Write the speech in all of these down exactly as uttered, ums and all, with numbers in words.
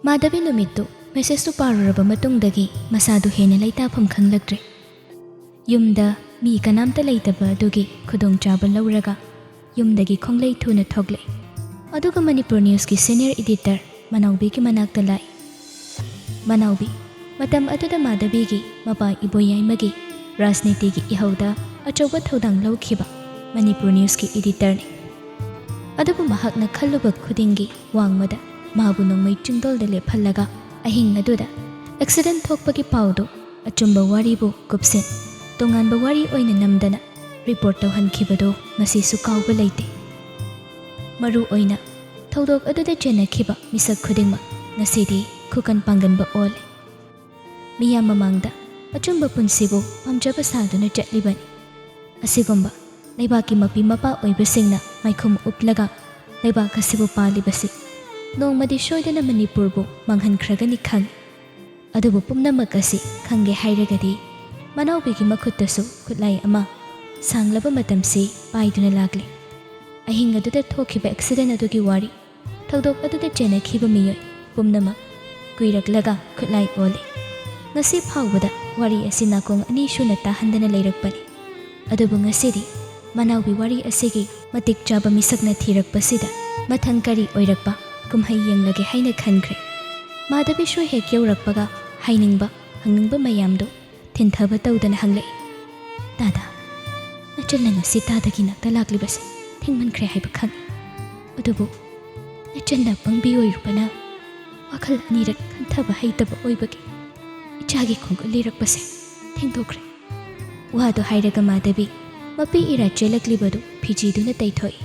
ꯃꯥꯙꯕꯤ ꯅꯨꯃꯤꯠꯇꯨ ꯃꯦꯁꯦꯖꯇꯨ ꯄꯥꯔꯨꯔꯕ ꯃꯇꯨꯡꯗꯒꯤ ꯃꯁꯥꯗꯨ ꯍꯦꯟꯅ ꯂꯩꯇꯥꯐꯝ ꯈꯪꯂꯛꯇ꯭ꯔꯦ꯫ ꯌꯨꯝꯗ ꯃꯤ ꯀꯅꯥꯝꯇ ꯂꯩꯇꯕ ꯑꯗꯨꯒꯤ ꯈꯨꯗꯣꯡꯆꯥꯕ ꯂꯧꯔꯒ ꯌꯨꯝꯗꯒꯤ ꯈꯣꯡꯂꯩ ꯊꯨꯅ ꯊꯣꯛꯂꯦ꯫ ꯑꯗꯨꯒ ꯃꯅꯤꯄꯨꯔ ꯅ꯭ꯌꯨꯁꯀꯤ ꯁꯦꯅꯤꯌꯔ ꯏꯗꯤꯇꯔ ꯃꯅꯥꯎꯕꯤꯒꯤ ꯃꯅꯥꯛꯇ ꯂꯥꯛꯏ꯫ ꯃꯅꯥꯎꯕꯤ, ꯃꯇꯝ ꯑꯗꯨꯗ ꯃꯥꯙꯕꯤꯒꯤ ꯃꯄꯥ ꯏꯕꯣꯌꯥꯏꯃꯒꯤ ꯔꯥꯖꯅꯤꯇꯤꯒꯤ ꯏꯍꯧꯗ ꯑꯆꯧꯕ ꯊꯧꯗꯥꯡ ꯂꯧꯈꯤꯕ ꯃꯅꯤꯄꯨꯔ ꯅ꯭ꯌꯨꯁꯀꯤ ꯏꯗꯤꯇꯔꯅꯤ꯫ ꯑꯗꯨꯕꯨ ꯃꯍꯥꯛꯅ ꯈꯜꯂꯨꯕ ꯈꯨꯗꯤꯡꯒꯤ ꯋꯥꯡꯃꯗ ꯃꯥꯕꯨ ꯅꯣꯡꯃꯩ ꯆꯤꯡꯗꯣꯜꯗ ꯂꯦꯞꯍꯜꯂꯒ ꯑꯍꯤꯡ ꯑꯗꯨꯗ ꯑꯦꯛꯁꯤꯗꯦꯟ ꯊꯣꯛꯄꯒꯤ ꯄꯥꯎꯗꯨ ꯑꯆꯨꯝꯕ ꯋꯥꯔꯤꯕꯨ ꯀꯨꯞꯁꯦꯟ ꯇꯣꯉꯥꯟꯕ ꯋꯥꯔꯤ ꯑꯣꯏꯅ ꯅꯝꯗꯅ ꯔꯤꯄꯣꯔꯠ ꯇꯧꯍꯟꯈꯤꯕꯗꯨ ꯉꯁꯤꯁꯨ ꯀꯥꯎꯕ ꯂꯩꯇꯦ꯫ ꯃꯔꯨ ꯑꯣꯏꯅ ꯊꯧꯗꯣꯛ ꯑꯗꯨꯗ ꯆꯦꯟꯅꯈꯤꯕ ꯃꯤꯁꯛ ꯈꯨꯗꯤꯡꯃꯛ ꯉꯁꯤꯗꯤ ꯈꯨꯀꯟ ꯄꯥꯡꯒꯟꯕ ꯑꯣꯜꯂꯦ꯫ ꯃꯤꯌꯥꯝ ꯃꯃꯥꯡꯗ ꯑꯆꯨꯝꯕ ꯄꯨꯟꯁꯤꯕꯨ ꯄꯥꯝꯖꯕ ꯁꯥꯗꯨꯅ ꯆꯠꯂꯤꯕꯅꯤ꯫ ꯑꯁꯤꯒꯨꯝꯕ ꯂꯩꯕꯥꯛꯀꯤ ꯃꯄꯤ ꯃꯄꯥ ꯑꯣꯏꯕꯁꯤꯡꯅ ꯃꯥꯏꯈꯨꯝ ꯎꯞꯂꯒ ꯂꯩꯕꯥꯛ ꯑꯁꯤꯕꯨ ꯄꯥꯜꯂꯤꯕꯁꯤ ꯅꯣꯡꯃꯗꯤ ꯁꯣꯏꯗꯅ ꯃꯅꯤꯄꯨꯔꯕꯨ ꯃꯥꯡꯍꯟꯈ꯭ꯔꯒꯅꯤ ꯈꯪꯏ꯫ ꯑꯗꯨꯕꯨ ꯄꯨꯝꯅꯃꯛ ꯑꯁꯤ ꯈꯪꯒꯦ ꯍꯥꯏꯔꯒꯗꯤ ꯃꯅꯥꯎꯕꯤꯒꯤ ꯃꯈꯨꯠꯇꯁꯨ ꯈꯨꯠꯂꯥꯏ ꯑꯃ ꯁꯥꯡꯂꯕ ꯃꯇꯝꯁꯤ ꯄꯥꯏꯗꯨꯅ ꯂꯥꯛꯂꯤ꯫ ꯑꯍꯤꯡ ꯑꯗꯨꯗ ꯊꯣꯛꯈꯤꯕ ꯑꯦꯛꯁꯤꯗꯦꯟ ꯑꯗꯨꯒꯤ ꯋꯥꯔꯤ, ꯊꯧꯗꯣꯛ ꯑꯗꯨꯗ ꯆꯦꯟꯅꯈꯤꯕ ꯃꯤꯑꯣꯏ ꯄꯨꯝꯅꯃꯛ ꯀꯨꯏꯔꯛꯂꯒ ꯈꯨꯠꯂꯥꯏ ꯑꯣꯜꯂꯤ꯫ ꯉꯁꯤ ꯐꯥꯎꯕꯗ ꯋꯥꯔꯤ ꯑꯁꯤ ꯅꯥꯀꯣꯡ ꯑꯅꯤ ꯁꯨꯅ ꯇꯥꯍꯟꯗꯅ ꯂꯩꯔꯛꯄꯅꯤ꯫ ꯑꯗꯨꯕꯨ ꯉꯁꯤꯗꯤ ꯃꯅꯥꯎꯒꯤ ꯋꯥꯔꯤ ꯑꯁꯤꯒꯤ ꯃꯇꯤꯛ ꯆꯥꯕ ꯃꯤꯁꯛꯅ ꯊꯤꯔꯛꯄꯁꯤꯗ ꯃꯊꯪ ꯀꯔꯤ ꯑꯣꯏꯔꯛꯄ ꯀꯨꯝꯍꯩ ꯌꯦꯡꯂꯒꯦ ꯍꯥꯏꯅ ꯈꯟꯈ꯭ꯔꯦ꯫ ꯃꯥꯙꯕꯤꯁꯨ ꯍꯦꯛ ꯌꯧꯔꯛꯄꯒ ꯍꯥꯏꯅꯤꯡꯕ, ꯍꯪꯅꯤꯡꯕ ꯃꯌꯥꯝꯗꯨ ꯊꯤꯟꯊꯕ ꯇꯧꯗꯅ ꯍꯪꯂꯛꯏ, "ꯗꯥꯗꯥ, ꯅꯆꯟꯅ ꯉꯁꯤ ꯇꯥꯗꯒꯤ ꯅꯥꯛꯇ ꯂꯥꯛꯂꯤꯕꯁꯦ ꯊꯦꯡꯃꯟꯈ꯭ꯔꯦ ꯍꯥꯏꯕ ꯈꯪꯏ꯫ ꯑꯗꯨꯕꯨ ꯅꯆꯟꯅ ꯄꯪꯕꯤ ꯑꯣꯏꯔꯨꯕꯅ ꯋꯥꯈꯜ ꯑꯅꯤꯔꯛ ꯈꯟꯊꯕ ꯍꯩꯇꯕ ꯑꯣꯏꯕꯒꯤ ꯏꯆꯥꯒꯤ ꯈꯣꯡꯒꯨꯜ ꯂꯤꯔꯛꯄꯁꯦ ꯊꯦꯡꯗꯣꯛꯈ꯭ꯔꯦ꯫" ꯋꯥꯗꯨ ꯍꯥꯏꯔꯒ ꯃꯥꯙꯕꯤ ꯃꯄꯤ ꯏꯔꯥ ꯆꯦꯜꯂꯛꯂꯤꯕꯗꯨ ꯐꯤꯖꯤꯗꯨꯅ ꯇꯩꯊꯣꯛꯏ꯫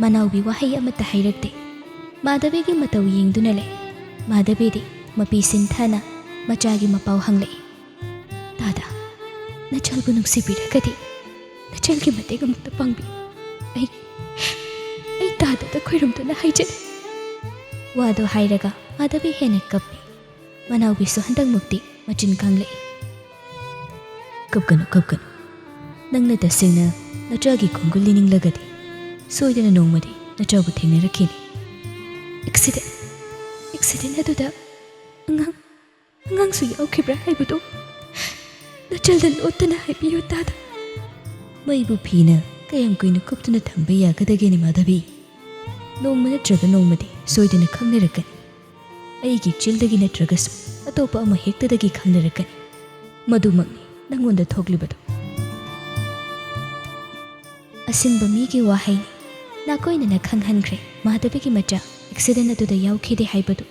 ꯃꯅꯥꯎꯕꯤ ꯋꯥꯍꯩ ꯑꯃꯠꯇ ꯍꯥꯏꯔꯛꯇꯦ꯫ ꯃꯥꯙꯕꯤꯒꯤ ꯃꯇꯧ ꯌꯦꯡꯗꯨꯅ ꯂꯩ꯫ ꯃꯥꯙꯕꯤꯗꯤ ꯃꯄꯤ ꯁꯤꯟꯊꯥꯅ ꯃꯆꯥꯒꯤ ꯃꯄꯥꯎ ꯍꯪꯂꯛꯏ, "ꯗꯥꯗꯥ, ꯅꯆꯜꯕꯨ ꯅꯨꯡꯁꯤꯕꯤꯔꯒꯗꯤ ꯅꯆꯜꯒꯤ ꯃꯇꯦꯡ ꯑꯃꯨꯛꯇ ꯄꯥꯡꯕꯤꯌꯨ꯫ ꯑꯩ, ꯑꯩ ꯗꯥꯗꯥꯗ ꯈꯣꯏꯔꯝꯗꯨꯅ ꯍꯥꯏꯖꯔꯤ꯫" ꯋꯥꯗꯨ ꯍꯥꯏꯔꯒ ꯃꯥꯙꯕꯤ ꯍꯦꯟꯅ ꯀꯞꯄꯤ꯫ ꯃꯅꯥꯎꯕꯤꯁꯨ ꯍꯟꯗꯛꯃꯨꯛꯇꯤ ꯃꯆꯤꯟ ꯀꯥꯡꯂꯛꯏ꯫ "ꯀꯞꯀꯅꯨ, ꯀꯞꯀꯅꯨ꯫ ꯅꯪꯅ ꯇꯁꯦꯡꯅ ꯅꯆꯥꯒꯤ ꯈꯣꯡꯒꯨꯜ ꯂꯤꯅꯤꯡꯂꯒꯗꯤ ꯁꯣꯏꯗꯅ ꯅꯣꯡꯃꯗꯤ ꯅꯆꯥꯕꯨ ꯊꯦꯡꯅꯔꯛꯈꯤꯅꯤ꯫" "ꯑꯦꯛꯁꯤꯗꯦꯟ? ꯑꯦꯛꯁꯤꯗꯦꯟ ꯑꯗꯨꯗ ꯑꯉꯥꯡ ꯑꯉꯥꯡꯁꯨ ꯌꯥꯎꯈꯤꯕ꯭ꯔꯥ ꯍꯥꯏꯕꯗꯨ ꯅꯆꯜꯗ ꯂꯣꯠꯇꯅ ꯍꯥꯏꯕꯤꯌꯨ ꯇꯥꯗ꯫ ꯃꯩꯕꯨ ꯐꯤꯅ ꯀꯌꯥꯝ ꯀꯨꯏꯅ ꯀꯨꯞꯇꯨꯅ ꯊꯝꯕ ꯌꯥꯒꯗꯒꯦꯅꯦ ꯃꯥꯙꯕꯤ? ꯅꯣꯡꯃ ꯅꯠꯇ꯭ꯔꯒ ꯅꯣꯡꯃꯗꯤ ꯁꯣꯏꯗꯅ ꯈꯪꯅꯔꯛꯀꯅꯤ꯫ ꯑꯩꯒꯤ ꯏꯆꯦꯜꯗꯒꯤ ꯅꯠꯇ꯭ꯔꯒꯁꯨ ꯑꯇꯣꯞꯄ ꯑꯃ ꯍꯦꯛꯇꯗꯒꯤ ꯈꯪꯅꯔꯛꯀꯅꯤ꯫ ꯃꯗꯨꯃꯛꯅꯤ ꯅꯪꯉꯣꯟꯗ ꯊꯣꯛꯂꯤꯕꯗꯨ꯫ ꯑꯁꯤꯟꯕ ꯃꯤꯒꯤ ꯋꯥꯍꯩꯅꯤ꯫ ꯅꯥꯀꯣꯏꯅꯅ ꯈꯪꯍꯟꯈ꯭ꯔꯦ ꯃꯥꯙꯕꯤꯒꯤ ꯃꯆꯥ ꯑꯦꯛꯁꯤꯗꯦꯟ ꯑꯗꯨꯗ ꯌꯥꯎꯈꯤꯗꯦ ꯍꯥꯏꯕꯗꯨ꯫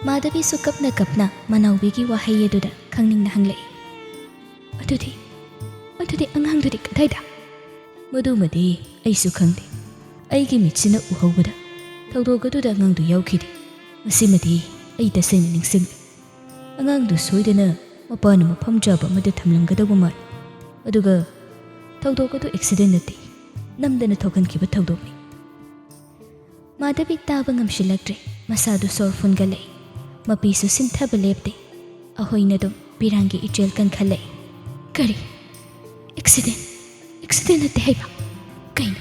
ꯃꯥꯙꯕꯤꯁꯨ ꯀꯞꯅ ꯀꯞꯅ ꯃꯅꯥꯎꯕꯤꯒꯤ ꯋꯥꯍꯩ ꯑꯗꯨꯗ ꯈꯪꯅꯤꯡꯅ ꯍꯪꯂꯛꯏ꯫ "ꯑꯗꯨꯗꯤ, ꯑꯗꯨꯗꯤ ꯑꯉꯥꯡꯗꯨꯗꯤ ꯀꯗꯥꯏꯗ?" "ꯃꯗꯨꯃꯗꯤ ꯑꯩꯁꯨ ꯈꯪꯗꯦ꯫ ꯑꯩꯒꯤ ꯃꯤꯠꯁꯤꯅ ꯎꯍꯧꯕꯗ ꯊꯧꯗꯣꯛ ꯑꯗꯨꯗ ꯑꯉꯥꯡꯗꯨ ꯌꯥꯎꯈꯤꯗꯦ꯫ ꯃꯁꯤꯃꯗꯤ ꯑꯩ ꯇꯁꯦꯡꯅ ꯅꯤꯡꯁꯤꯡꯂꯦ꯫ ꯑꯉꯥꯡꯗꯨ ꯁꯣꯏꯗꯅ ꯃꯄꯥꯅ ꯃꯐꯝ ꯆꯥꯕ ꯑꯃꯗ ꯊꯝꯂꯝꯒꯗꯧꯕ ꯃꯥꯜꯂꯤ꯫ ꯑꯗꯨꯒ ꯊꯧꯗꯣꯛ ꯑꯗꯨ ꯑꯦꯛꯁꯤꯗꯦꯟ ꯅꯠꯇꯦ, ꯅꯝꯗꯅ ꯊꯣꯛꯍꯟꯈꯤꯕ ꯊꯧꯗꯣꯛꯅꯤ꯫" ꯃꯥꯙꯕꯤ ꯇꯥꯕ ꯉꯝꯁꯤꯜꯂꯛꯇ꯭ꯔꯦ꯫ ꯃꯁꯥꯗꯨ ꯁꯣꯔ ꯐꯨꯟꯒꯠꯂꯛꯏ꯫ ꯃꯄꯤꯁꯨ ꯁꯤꯟꯊꯕ ꯂꯦꯞꯇꯦ꯫ ꯑꯍꯣꯏꯅ ꯑꯗꯨꯝ ꯄꯤꯔꯥꯡꯒꯤ ꯏꯆꯦꯜ ꯀꯟꯈꯠꯂꯛꯏ꯫ "ꯀꯔꯤ? ꯑꯦꯛꯁꯤꯗꯦꯟ? ꯑꯦꯛꯁꯤꯗꯦꯟ ꯅꯠꯇꯦ ꯍꯥꯏꯕ? ꯀꯩꯅꯣ?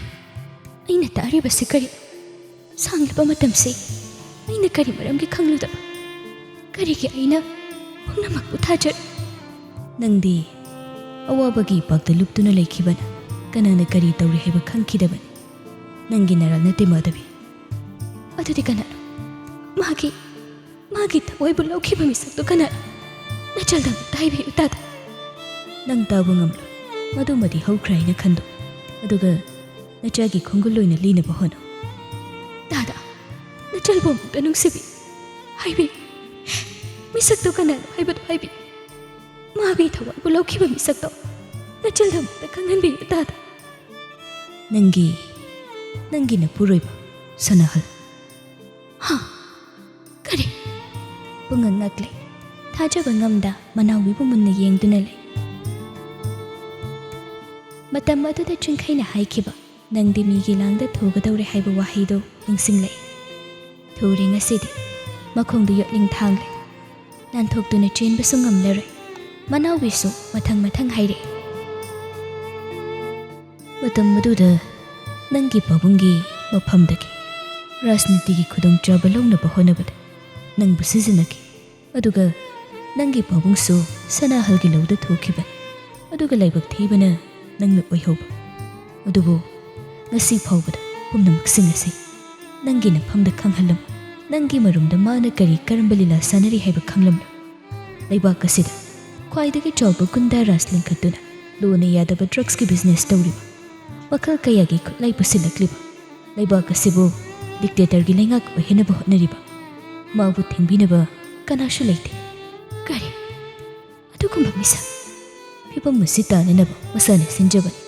ꯑꯩꯅ ꯇꯥꯔꯤꯕꯁꯤ ꯀꯔꯤ? ꯁꯥꯡꯂꯕ ꯃꯇꯝꯁꯤ ꯑꯩꯅ ꯀꯔꯤ ꯃꯔꯝꯒꯤ ꯈꯪꯂꯨꯗꯕ? ꯀꯔꯤꯒꯤ ꯑꯩꯅ ꯄꯨꯝꯅꯃꯛꯄꯨ ꯊꯥꯖꯔꯤ?" "ꯅꯪꯗꯤ ꯑꯋꯥꯕꯒꯤ ꯏꯄꯥꯛꯇ ꯂꯨꯞꯇꯨꯅ ꯂꯩꯈꯤꯕꯅ ꯀꯅꯥꯅ ꯀꯔꯤ ꯇꯧꯔꯤ ꯍꯥꯏꯕ ꯈꯪꯈꯤꯗꯕꯅꯤ꯫ ꯅꯪꯒꯤ ꯅꯔꯥꯜ ꯅꯠꯇꯦ ꯃꯥꯙꯕꯤ꯫" "ꯑꯗꯨꯗꯤ ꯀꯅꯥꯅꯣ? ꯃꯥꯒꯤ, ꯃꯥꯒꯤ ꯊꯋꯥꯏꯕꯨ ꯂꯧꯈꯤꯕ ꯃꯤꯁꯛꯇꯨ ꯀꯅꯥꯅꯣ? ꯅꯆꯜꯗ ꯑꯃꯨꯛꯇ ꯍꯥꯏꯕꯤꯌꯨ ꯇꯥꯗ꯫" "ꯅꯪ ꯇꯥꯕ ꯉꯝꯂꯣꯏ꯫ ꯃꯗꯨꯃꯗꯤ ꯍꯧꯈ꯭ꯔꯦ ꯍꯥꯏꯅ ꯈꯟꯗꯣꯛ꯫ ꯑꯗꯨꯒ ꯅꯆꯥꯒꯤ ꯈꯣꯡꯒꯨꯜ ꯑꯣꯏꯅ ꯂꯤꯅꯕ ꯍꯣꯠꯅꯧ꯫" "ꯇꯥꯗ, ꯅꯆꯜꯕꯨ ꯑꯃꯨꯛꯇ ꯅꯨꯡꯁꯤꯕꯤ꯫ ꯍꯥꯏꯕꯤ, ꯃꯤꯁꯛꯇꯨ ꯀꯅꯥꯅꯣ ꯍꯥꯏꯕꯗꯨ ꯍꯥꯏꯕꯤ꯫ ꯃꯥꯒꯤ ꯊꯋꯥꯏꯕꯨ ꯂꯧꯈꯤꯕ ꯃꯤꯁꯛꯇꯣ ꯅꯆꯜꯗ ꯑꯃꯨꯛꯇ ꯈꯪꯍꯟꯕꯤꯌꯨ ꯇꯥꯗ꯫" "ꯅꯪꯒꯤ, ꯅꯪꯒꯤ ꯅꯄꯨꯔꯣꯏꯕ ꯁꯅꯥꯍꯜ꯫" "ꯍꯥ? ꯀꯔꯤ?" ꯄꯨꯡꯉꯛ ꯉꯛꯂꯦ꯫ ꯊꯥꯖꯕ ꯉꯝꯗ ꯃꯅꯥꯎꯕꯤꯕꯨ ꯃꯨꯟꯅ ꯌꯦꯡꯗꯨꯅ ꯂꯩ꯫ ꯃꯇꯝ ꯑꯗꯨꯗ ꯆꯤꯡꯈꯩꯅ ꯍꯥꯏꯈꯤꯕ, "ꯅꯪꯗꯤ ꯃꯤꯒꯤ ꯂꯥꯡꯗ ꯊꯨꯒꯗꯧꯔꯦ" ꯍꯥꯏꯕ ꯋꯥꯍꯩꯗꯨ ꯅꯤꯡꯁꯤꯡꯂꯛꯏ꯫ ꯊꯨꯔꯦ ꯉꯁꯤꯗꯤ꯫ ꯃꯈꯣꯡꯗꯨ ꯌꯣꯠꯂꯤꯡ ꯊꯥꯡꯂꯦ꯫ ꯅꯥꯟꯊꯣꯛꯇꯨꯅ ꯆꯦꯟꯕꯁꯨ ꯉꯝꯂꯔꯣꯏ꯫ ꯃꯅꯥꯎꯕꯤꯁꯨ ꯃꯊꯪ ꯃꯊꯪ ꯍꯥꯏꯔꯛꯏ꯫ "ꯃꯇꯝ ꯑꯗꯨꯗ ꯅꯪꯒꯤ ꯄꯥꯕꯨꯡꯒꯤ ꯃꯐꯝꯗꯒꯤ ꯔꯥꯖꯅꯤꯇꯤꯒꯤ ꯈꯨꯗꯣꯡꯆꯥꯕ ꯂꯧꯅꯕ ꯍꯣꯠꯅꯕꯗ ꯅꯪꯕꯨ ꯁꯤꯖꯤꯟꯅꯈꯤ, ꯑꯗꯨꯒ ꯅꯪꯒꯤ ꯄꯥꯕꯨꯡꯁꯨ ꯁꯅꯥꯍꯜꯒꯤ ꯂꯧꯗ ꯊꯣꯛꯈꯤꯕꯅꯤ, ꯑꯗꯨꯒ ꯂꯥꯏꯕꯛ ꯊꯤꯕꯅ ꯅꯪꯅ ꯑꯣꯏꯍꯧꯕ꯫ ꯑꯗꯨꯕꯨ ꯉꯁꯤ ꯐꯥꯎꯕꯗ ꯄꯨꯝꯅꯃꯛꯁꯤꯡ ꯑꯁꯤ ꯅꯪꯒꯤ ꯅꯐꯝꯗ ꯈꯪꯍꯜꯂꯝꯃꯨ꯫ ꯅꯪꯒꯤ ꯃꯔꯨꯝꯗ ꯃꯥꯅ ꯀꯔꯤ ꯀꯔꯝꯕ ꯂꯤꯂꯥ ꯁꯥꯟꯅꯔꯤ ꯍꯥꯏꯕ ꯈꯪꯂꯝꯂꯨ꯫ ꯂꯩꯕꯥꯛ ꯑꯁꯤꯗ ꯈ꯭ꯋꯥꯏꯗꯒꯤ ꯆꯥꯎꯕ ꯒꯨꯟꯗꯥ ꯔꯥꯖ ꯂꯤꯡꯈꯠꯇꯨꯅ ꯂꯨꯅ ꯌꯥꯗꯕ ꯗ꯭ꯔꯒꯁꯀꯤ ꯕꯤꯖꯤꯅꯦꯁ ꯇꯧꯔꯤꯕ, ꯋꯥꯈꯜ ꯀꯌꯥꯒꯤ ꯈꯨꯠꯂꯥꯏ ꯄꯨꯁꯤꯜꯂꯛꯂꯤꯕ, ꯂꯩꯕꯥꯛ ꯑꯁꯤꯕꯨ ꯗꯤꯛꯇꯦꯇꯔꯒꯤ ꯂꯩꯉꯥꯛ ꯑꯣꯏꯍꯟꯅꯕ ꯍꯣꯠꯅꯔꯤꯕ, ꯃꯥꯕꯨ ꯊꯤꯡꯕꯤꯅꯕ ꯀꯅꯥꯁꯨ ꯂꯩꯇꯦ꯫ ꯀꯔꯤ? ꯑꯗꯨꯒꯨꯝꯕ ꯃꯤꯁꯛ? ꯐꯤꯕꯝ ꯑꯁꯤ ꯇꯥꯅꯅꯕ ꯃꯁꯥꯅ ꯁꯤꯟꯖꯕꯅꯤ꯫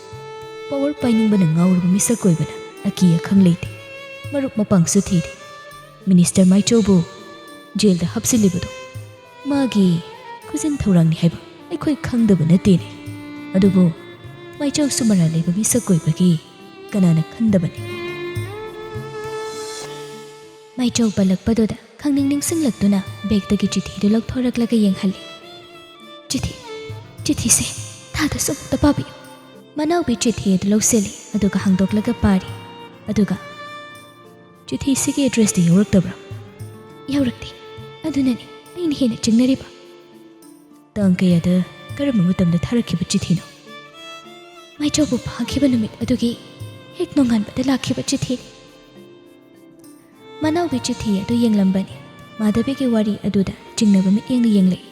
ꯄꯥꯋꯔ ꯄꯥꯏꯅꯤꯡꯕꯅ ꯉꯥꯎꯔꯕ ꯃꯤꯁꯛ ꯑꯣꯏꯕꯅ ꯑꯀꯤ ꯑꯈꯪ ꯂꯩꯇꯦ꯫ ꯃꯔꯨꯞ ꯃꯄꯥꯡꯁꯨ ꯊꯤꯔꯤ꯫ ꯃꯤꯅꯤꯁꯇꯔ ꯃꯥꯏꯆꯧꯕꯨ ꯖꯦꯜꯗ ꯍꯥꯞꯆꯤꯜꯂꯤꯕꯗꯨ ꯃꯥꯒꯤ ꯈꯨꯖꯤꯟ ꯊꯧꯔꯥꯡꯅꯤ ꯍꯥꯏꯕ ꯑꯩꯈꯣꯏ ꯈꯪꯗꯕ ꯅꯠꯇꯦꯅꯦ꯫ ꯑꯗꯨꯕꯨ ꯃꯥꯏꯆꯧꯁꯨ ꯃꯔꯥꯜ ꯂꯩꯕ ꯃꯤꯁꯛ ꯑꯣꯏꯕꯒꯤ ꯀꯅꯥꯅ ꯈꯟꯗꯕꯅꯤ? ꯃꯥꯏꯆꯧ ꯄꯜꯂꯛꯄꯗꯨꯗ ꯈꯪꯅꯤꯡ ꯅꯤꯡꯁꯤꯡꯂꯛꯇꯨꯅ ꯕꯦꯒꯇꯒꯤ ꯆꯤꯊꯤꯗꯨ ꯂꯧꯊꯣꯔꯛꯂꯒ ꯌꯦꯡꯍꯜꯂꯤ꯫ ꯆꯤꯊꯤ, ꯆꯤꯊꯤꯁꯦ ꯊꯥꯗꯁꯨ ꯑꯃꯨꯛꯇ ꯄꯥꯕꯤꯌꯨ꯫ ꯃꯅꯥꯎꯕꯤ ꯆꯤꯊꯤ ꯑꯗꯨ ꯂꯧꯁꯤꯜꯂꯤ, ꯑꯗꯨꯒ ꯍꯥꯡꯗꯣꯛꯂꯒ ꯄꯥꯔꯤ꯫ ꯑꯗꯨꯒ, "ꯆꯤꯊꯤꯁꯤꯒꯤ ꯑꯦꯗ꯭ꯔꯦꯁꯇꯤ ꯌꯥꯎꯔꯛꯇꯕ꯭ꯔꯥ?" "ꯌꯥꯎꯔꯛꯇꯦ꯫ ꯑꯗꯨꯅꯅꯤ ꯑꯩꯅ ꯍꯦꯟꯅ ꯆꯤꯡꯅꯔꯤꯕ꯫" "ꯇꯥꯡ ꯀꯌꯥꯗ, ꯀꯔꯝꯕ ꯃꯇꯝꯗ ꯊꯥꯔꯛꯈꯤꯕ ꯆꯤꯊꯤꯅꯣ?" "ꯃꯥꯏꯆꯧꯕꯨ ꯐꯥꯈꯤꯕ ꯅꯨꯃꯤꯠ ꯑꯗꯨꯒꯤ ꯍꯦꯛ ꯅꯣꯡꯉꯥꯟꯕꯗ ꯂꯥꯛꯈꯤꯕ ꯆꯤꯊꯤꯅꯤ꯫" ꯃꯅꯥꯎꯕꯤ ꯆꯤꯊꯤ ꯑꯗꯨ ꯌꯦꯡꯂꯝꯕꯅꯤ꯫ ꯃꯥꯙꯕꯤꯒꯤ ꯋꯥꯔꯤ ꯑꯗꯨꯗ ꯆꯤꯡꯅꯕ ꯃꯤꯠꯌꯦꯡꯅ ꯌꯦꯡꯂꯛꯏ꯫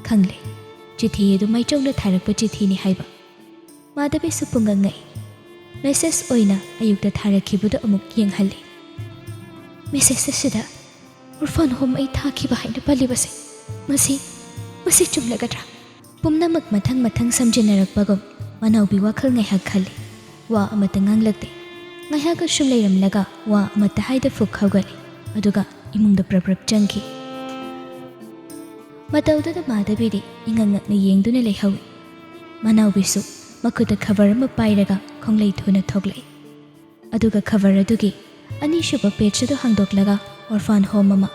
ꯈꯪꯂꯦ, ꯆꯤꯊꯤ ꯑꯗꯨ ꯃꯥꯏꯆꯧꯅ ꯊꯥꯔꯛꯄ ꯆꯤꯊꯤꯅꯤ ꯍꯥꯏꯕ꯫ ꯃꯥꯙꯕꯤꯁꯨ ꯄꯨꯡꯉꯛ ꯉꯛꯏ꯫ ꯃꯦꯁꯦꯖ ꯑꯣꯏꯅ ꯑꯌꯨꯛꯇ ꯊꯥꯔꯛꯈꯤꯕꯗꯨ ꯑꯃꯨꯛ ꯌꯦꯡꯍꯜꯂꯤ꯫ ꯃꯦꯁꯦꯖ ꯑꯁꯤꯗ ꯑꯣꯔꯐꯥꯟ ꯍꯣꯝ ꯑꯩ ꯊꯥꯈꯤꯕ ꯍꯥꯏꯅ ꯄꯜꯂꯤꯕꯁꯦ, ꯃꯁꯤ, ꯃꯁꯤ ꯆꯨꯝꯂꯒꯗ꯭ꯔꯥ? ꯄꯨꯝꯅꯃꯛ ꯃꯊꯪ ꯃꯊꯪ ꯁꯝꯖꯤꯟꯅꯔꯛꯄꯒꯨꯝ ꯃꯅꯥꯎꯕꯤ ꯋꯥꯈꯜ ꯉꯥꯏꯍꯥꯛ ꯈꯜꯂꯤ꯫ ꯋꯥ ꯑꯃꯠꯇ ꯉꯥꯡꯂꯛꯇꯦ꯫ ꯉꯥꯏꯍꯥꯛ ꯑꯁꯨꯝ ꯂꯩꯔꯝꯂꯒ ꯋꯥ ꯑꯃꯠꯇ ꯍꯥꯏꯗ ꯐꯨꯛ ꯍꯧꯒꯠꯂꯤ꯫ ꯑꯗꯨꯒ ꯏꯃꯨꯡꯗ ꯄ꯭ꯔꯞ ꯄ꯭ꯔꯞ ꯆꯪꯈꯤ꯫ ꯃꯇꯧꯗꯨꯗ ꯃꯥꯙꯕꯤꯗꯤ ꯏꯉꯛ ꯉꯛꯅ ꯌꯦꯡꯗꯨꯅ ꯂꯩꯍꯧꯏ꯫ ꯃꯅꯥꯎꯕꯤꯁꯨ ꯃꯈꯨꯠꯇ ꯈꯕꯔ ꯑꯃ ꯄꯥꯏꯔꯒ ꯈꯣꯡꯂꯩ ꯊꯨꯅ ꯊꯣꯛꯂꯛꯏ꯫ ꯑꯗꯨꯒ ꯈꯕꯔ ꯑꯗꯨꯒꯤ ꯑꯅꯤꯁꯨꯕ ꯄꯦꯖ ꯑꯗꯨ ꯍꯥꯡꯗꯣꯛꯂꯒ ꯑꯣꯔꯐꯥꯟ ꯍꯣꯝ ꯑꯃ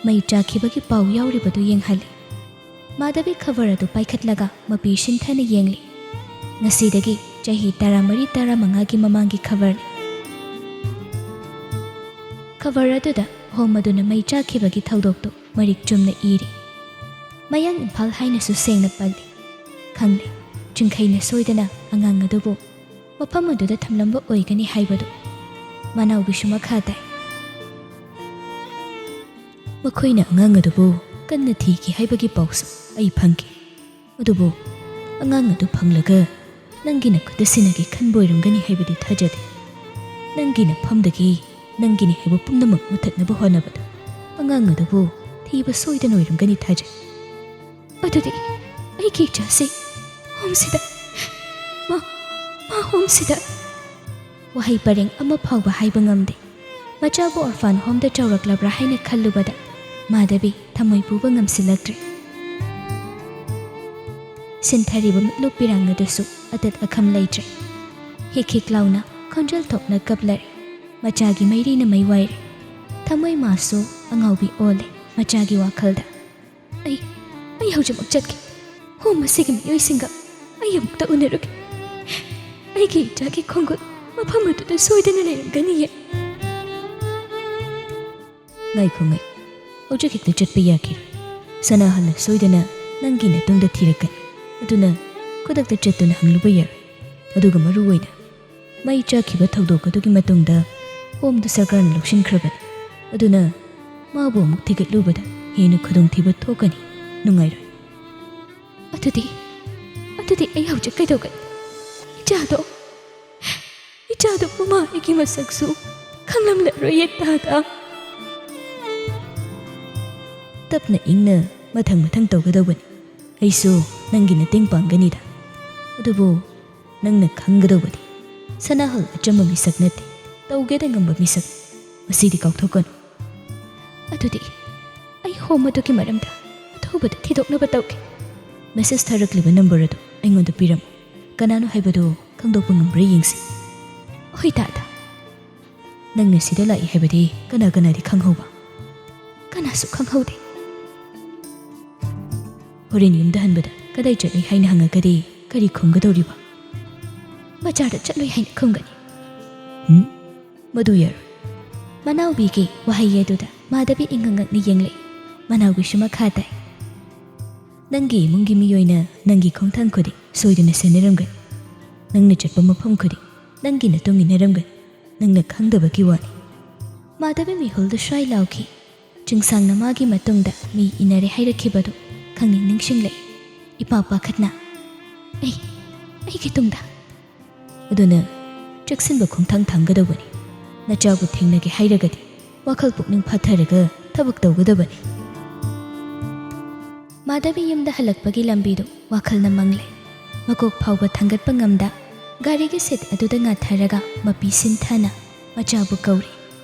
ꯃꯩ ꯆꯥꯛꯈꯤꯕꯒꯤ ꯄꯥꯎ ꯌꯥꯎꯔꯤꯕꯗꯨ ꯌꯦꯡꯍꯜꯂꯤ꯫ ꯃꯥꯙꯕꯤ ꯈꯕꯔ ꯑꯗꯨ ꯄꯥꯏꯈꯠꯂꯒ ꯃꯄꯤ ꯁꯤꯟꯊꯅ ꯌꯦꯡꯂꯤ꯫ ꯉꯁꯤꯗꯒꯤ ꯆꯍꯤ ꯇꯔꯥꯃꯔꯤ ꯇꯔꯥꯃꯉꯥꯒꯤ ꯃꯃꯥꯡꯒꯤ ꯈꯕꯔꯅꯤ꯫ ꯈꯕꯔ ꯑꯗꯨꯗ ꯍꯣꯝ ꯑꯗꯨꯅ ꯃꯩ ꯆꯥꯛꯈꯤꯕꯒꯤ ꯊꯧꯗꯣꯛꯇꯨ ꯃꯔꯤꯛ ꯆꯨꯝꯅ ꯏꯔꯤ꯫ ꯃꯌꯥꯡ ꯏꯝꯐꯥꯜ ꯍꯥꯏꯅꯁꯨ ꯁꯦꯡꯅ ꯄꯜꯂꯤ꯫ ꯈꯪꯂꯦ, ꯆꯤꯡꯈꯩꯅ ꯁꯣꯏꯗꯅ ꯑꯉꯥꯡ ꯑꯗꯨꯕꯨ ꯃꯐꯝ ꯑꯗꯨꯗ ꯊꯝꯂꯝꯕ ꯑꯣꯏꯒꯅꯤ ꯍꯥꯏꯕꯗꯨ꯫ ꯃꯅꯥꯎꯕꯤꯁꯨ ꯃꯈꯥ ꯇꯥꯏ꯫ ꯃꯈꯣꯏꯅ ꯑꯉꯥꯡ ꯑꯗꯨꯕꯨ ꯀꯟꯅ ꯊꯤꯈꯤ ꯍꯥꯏꯕꯒꯤ ꯄꯥꯎꯁꯨ ꯑꯩ ꯐꯪꯈꯤ꯫ ꯑꯗꯨꯕꯨ ꯑꯉꯥꯡ ꯑꯗꯨ ꯐꯪꯂꯒ ꯅꯪꯒꯤ ꯅꯈꯨꯠꯇ ꯁꯤꯟꯅꯒꯦ ꯈꯟꯕ ꯑꯣꯏꯔꯝꯒꯅꯤ ꯍꯥꯏꯕꯗꯤ ꯊꯥꯖꯗꯦ꯫ ꯅꯪꯒꯤ ꯅꯐꯝꯗꯒꯤ ꯅꯪꯒꯤꯅꯤ ꯍꯥꯏꯕ ꯄꯨꯝꯅꯃꯛ ꯃꯨꯊꯠꯅꯕ ꯍꯣꯠꯅꯕꯗ ꯑꯉꯥꯡ ꯑꯗꯨꯕꯨ ꯊꯤꯕ ꯁꯣꯏꯗꯅ ꯑꯣꯏꯔꯝꯒꯅꯤ ꯊꯥꯖꯩ꯫ ꯑꯗꯨꯗꯤ ꯑꯩꯒꯤ ꯏꯆꯥꯁꯤ ꯍꯣꯝꯁꯤꯗ, ꯃꯥ, ꯃꯥ ꯍꯣꯝꯁꯤꯗ꯫ ꯋꯥꯍꯩ ꯄꯔꯦꯡ ꯑꯃ ꯐꯥꯎꯕ ꯍꯥꯏꯕ ꯉꯝꯗꯦ꯫ ꯃꯆꯥꯕꯨ ꯑꯣꯔꯐꯥꯟ ꯍꯣꯝꯗ ꯆꯥꯎꯔꯛꯂꯕ꯭ꯔꯥ ꯍꯥꯏꯅ ꯈꯜꯂꯨꯕꯗ ꯃꯥꯙꯕꯤ ꯊꯃꯣꯏ ꯄꯨꯕ ꯉꯝꯁꯤꯜꯂꯛꯇ꯭ꯔꯦ꯫ ꯁꯤꯟꯊꯔꯤꯕ ꯃꯤꯠꯂꯨ ꯄꯤꯔꯥꯡ ꯑꯗꯨꯁꯨ ꯑꯇꯠ ꯑꯈꯝ ꯂꯩꯇ꯭ꯔꯦ꯫ ꯍꯤꯛ ꯍꯤꯛ ꯂꯥꯎꯅ ꯈꯣꯟꯖꯦꯜ ꯊꯣꯛꯅ ꯀꯞꯂꯔꯦ꯫ ꯃꯆꯥꯒꯤ ꯃꯩꯔꯤꯅ ꯃꯩ ꯋꯥꯏꯔꯦ꯫ ꯊꯃꯣꯏ ꯃꯥꯁꯨ ꯑꯉꯥꯎꯕꯤ ꯑꯣꯜꯂꯦ ꯃꯆꯥꯒꯤ ꯋꯥꯈꯜꯗ꯫ ꯑꯩ, ꯑꯩ ꯍꯧꯖꯤꯛꯃꯛ ꯆꯠꯀꯦ꯫ ꯍꯣꯝ ꯑꯁꯤꯒꯤ ꯃꯤꯑꯣꯏꯁꯤꯡꯒ ꯑꯩ ꯑꯃꯨꯛꯇ ꯎꯅꯔꯨꯒꯦ꯫ ꯑꯩꯒꯤ ꯏꯆꯥꯒꯤ ꯈꯣꯡꯒꯨꯜ ꯃꯐꯝ ꯑꯗꯨꯗ ꯁꯣꯏꯗꯅ ꯂꯩꯔꯝꯒꯅꯤꯌꯦ꯫ ꯉꯥꯏꯈꯣ, ꯉꯥꯏꯈꯣ꯫ ꯍꯧꯖꯤꯛ ꯍꯦꯛꯇ ꯆꯠꯄ ꯌꯥꯈꯤꯔꯣꯏ꯫ ꯁꯅꯥꯍꯜꯅ ꯁꯣꯏꯗꯅ ꯅꯪꯒꯤ ꯅꯇꯨꯡꯗ ꯊꯤꯔꯛꯀꯅꯤ꯫ ꯑꯗꯨꯅ ꯈꯨꯗꯛꯇ ꯆꯠꯇꯨꯅ ꯍꯪꯂꯨꯕ ꯌꯥꯔꯣꯏ꯫ ꯑꯗꯨꯒ ꯃꯔꯨ ꯑꯣꯏꯅ ꯃꯩ ꯆꯥꯛꯈꯤꯕ ꯊꯧꯗꯣꯛ ꯑꯗꯨꯒꯤ ꯃꯇꯨꯡꯗ ꯍꯣꯝꯗꯨ ꯁꯔꯀꯥꯔꯅ ꯂꯧꯁꯤꯟꯈ꯭ꯔꯕꯅꯤ꯫ ꯑꯗꯨꯅ ꯃꯥꯕꯨ ꯑꯃꯨꯛ ꯊꯤꯒꯠꯂꯨꯕꯗ ꯍꯦꯟꯅ ꯈꯨꯗꯣꯡꯊꯤꯕ ꯊꯣꯛꯀꯅꯤ꯫ ꯅꯨꯡꯉꯥꯏꯔꯣꯏ꯫ ꯑꯗꯨꯗꯤ, ꯑꯗꯨꯗꯤ ꯑꯩ ꯍꯧꯖꯤꯛ ꯀꯩꯗꯧꯒꯅꯤ? ꯏꯆꯥꯗꯣ, ꯏꯆꯥꯗꯣ ꯃꯃꯥ ꯑꯩꯒꯤ ꯃꯁꯛꯁꯨ ꯈꯪꯂꯝꯂꯔꯣꯏꯌꯦ ꯇꯥꯗ꯫ ꯇꯞꯅ ꯏꯪꯅ ꯃꯊꯪ ꯃꯊꯪ ꯇꯧꯒꯗꯧꯕꯅꯤ꯫ ꯑꯩꯁꯨ ꯅꯪꯒꯤ ꯃꯇꯦꯡ ꯄꯥꯡꯒꯅꯤꯗ꯫ ꯑꯗꯨꯕꯨ ꯅꯪꯅ ꯈꯪꯒꯗꯧꯕꯗꯤ ꯁꯅꯥꯍꯜ ꯑꯆꯝꯕ ꯃꯤꯁꯛ ꯅꯠꯇꯦ, ꯇꯧꯒꯦꯗ ꯉꯝꯕ ꯃꯤꯁꯛ꯫ ꯃꯁꯤꯗꯤ ꯀꯥꯎꯊꯣꯛꯀꯅꯨ꯫ ꯑꯗꯨꯗꯤ ꯑꯩ ꯍꯣꯝ ꯑꯗꯨꯒꯤ ꯃꯔꯝꯗ ꯑꯊꯨꯕꯗ ꯊꯤꯗꯣꯛꯅꯕ ꯇꯧꯒꯦ꯫ ꯃꯦꯁꯦꯖ ꯊꯥꯔꯛꯂꯤꯕ ꯅꯝꯕꯔ ꯑꯗꯨ ꯑꯩꯉꯣꯟꯗ ꯄꯤꯔꯝꯃꯨ꯫ ꯀꯅꯥꯅꯣ ꯍꯥꯏꯕꯗꯨ ꯈꯪꯗꯣꯛꯄ ꯉꯝꯕ꯭ꯔꯥ ꯌꯦꯡꯁꯤ꯫ ꯍꯣꯏ ꯇꯥꯗ꯫ ꯅꯪꯅ ꯁꯤꯗ ꯂꯥꯛꯏ ꯍꯥꯏꯕꯗꯤ ꯀꯅꯥ ꯀꯅꯥꯗꯤ ꯈꯪꯍꯧꯕ? ꯀꯅꯥꯁꯨ ꯈꯪꯍꯧꯗꯦ꯫ ꯍꯣꯔꯦꯟ ꯌꯨꯝꯗ ꯍꯟꯕꯗ ꯀꯗꯥꯏ ꯆꯠꯂꯨꯏ ꯍꯥꯏꯅ ꯍꯪꯉꯒꯗꯤ ꯀꯔꯤ ꯈꯨꯝꯒꯗꯧꯔꯤꯕ? ꯕꯖꯥꯔꯗ ꯆꯠꯂꯨꯏ ꯍꯥꯏꯅ ꯈꯨꯝꯒꯅꯤ꯫ ꯎꯝ? ꯃꯗꯨ ꯌꯥꯔꯣꯏ꯫ ꯃꯅꯥꯎꯕꯤꯒꯤ ꯋꯥꯍꯩ ꯑꯗꯨꯗ ꯃꯥꯙꯕꯤ ꯏꯉꯛ ꯉꯛꯅ ꯌꯦꯡꯂꯛꯏ꯫ ꯃꯅꯥꯎꯕꯤꯁꯨ ꯃꯈꯥ ꯇꯥꯏ, "ꯅꯪꯒꯤ ꯏꯃꯨꯡꯒꯤ ꯃꯤꯑꯣꯏꯅ ꯅꯪꯒꯤ ꯈꯣꯡꯊꯥꯡ ꯈꯨꯗꯤꯡ ꯁꯣꯏꯗꯅ ꯁꯦꯟꯅꯔꯝꯒꯅꯤ꯫ ꯅꯪꯅ ꯆꯠꯄ ꯃꯐꯝ ꯈꯨꯗꯤꯡ ꯅꯪꯒꯤ ꯅꯇꯨꯡ ꯏꯟꯅꯔꯝꯒꯅꯤ꯫ ꯅꯪꯅ ꯈꯪꯗꯕꯒꯤ ꯋꯥꯅꯤ꯫" ꯃꯥꯙꯕꯤ ꯃꯤꯍꯨꯜꯗ ꯁ꯭ꯋꯥꯏ ꯂꯥꯎꯈꯤ꯫ ꯆꯤꯡꯁꯥꯡꯅ ꯃꯥꯒꯤ ꯃꯇꯨꯡꯗ ꯃꯤ ꯏꯟꯅꯔꯦ ꯍꯥꯏꯔꯛꯈꯤꯕꯗꯨ ꯈꯪꯅꯤꯡ ꯅꯤꯡꯁꯤꯡꯂꯛꯏ꯫ ꯏꯄꯥ ꯄꯥꯈꯠꯅ, "ꯑꯩ, ꯑꯩꯒꯤ ꯇꯨꯡꯗ!" ꯑꯗꯨꯅ ꯆꯦꯛꯁꯤꯟꯕ ꯈꯣꯡꯊꯥꯡ ꯊꯥꯡꯒꯗꯧꯕꯅꯤ꯫ ꯅꯆꯥꯕꯨ ꯊꯦꯡꯅꯒꯦ ꯍꯥꯏꯔꯒꯗꯤ ꯋꯥꯈꯜ ꯄꯨꯛꯅꯤꯡ ꯐꯥꯊꯔꯒ ꯊꯕꯛ ꯇꯧꯒꯗꯕꯅꯤ꯫ ꯃꯥꯙꯕꯤ ꯌꯨꯝꯗ ꯍꯜꯂꯛꯄꯒꯤ ꯂꯝꯕꯤꯗꯨ ꯋꯥꯈꯜꯅ ꯃꯪꯂꯦ꯫ ꯃꯀꯣꯛ ꯐꯥꯎꯕ ꯊꯥꯡꯒꯠꯄ ꯉꯝꯗ ꯒꯥꯔꯤꯒꯤ ꯁꯤꯠ ꯑꯗꯨꯗ ꯉꯥꯊꯔꯒ ꯃꯄꯤ ꯁꯤꯟꯊꯅ ꯃꯆꯥꯕꯨ ꯀꯧꯔꯤ꯫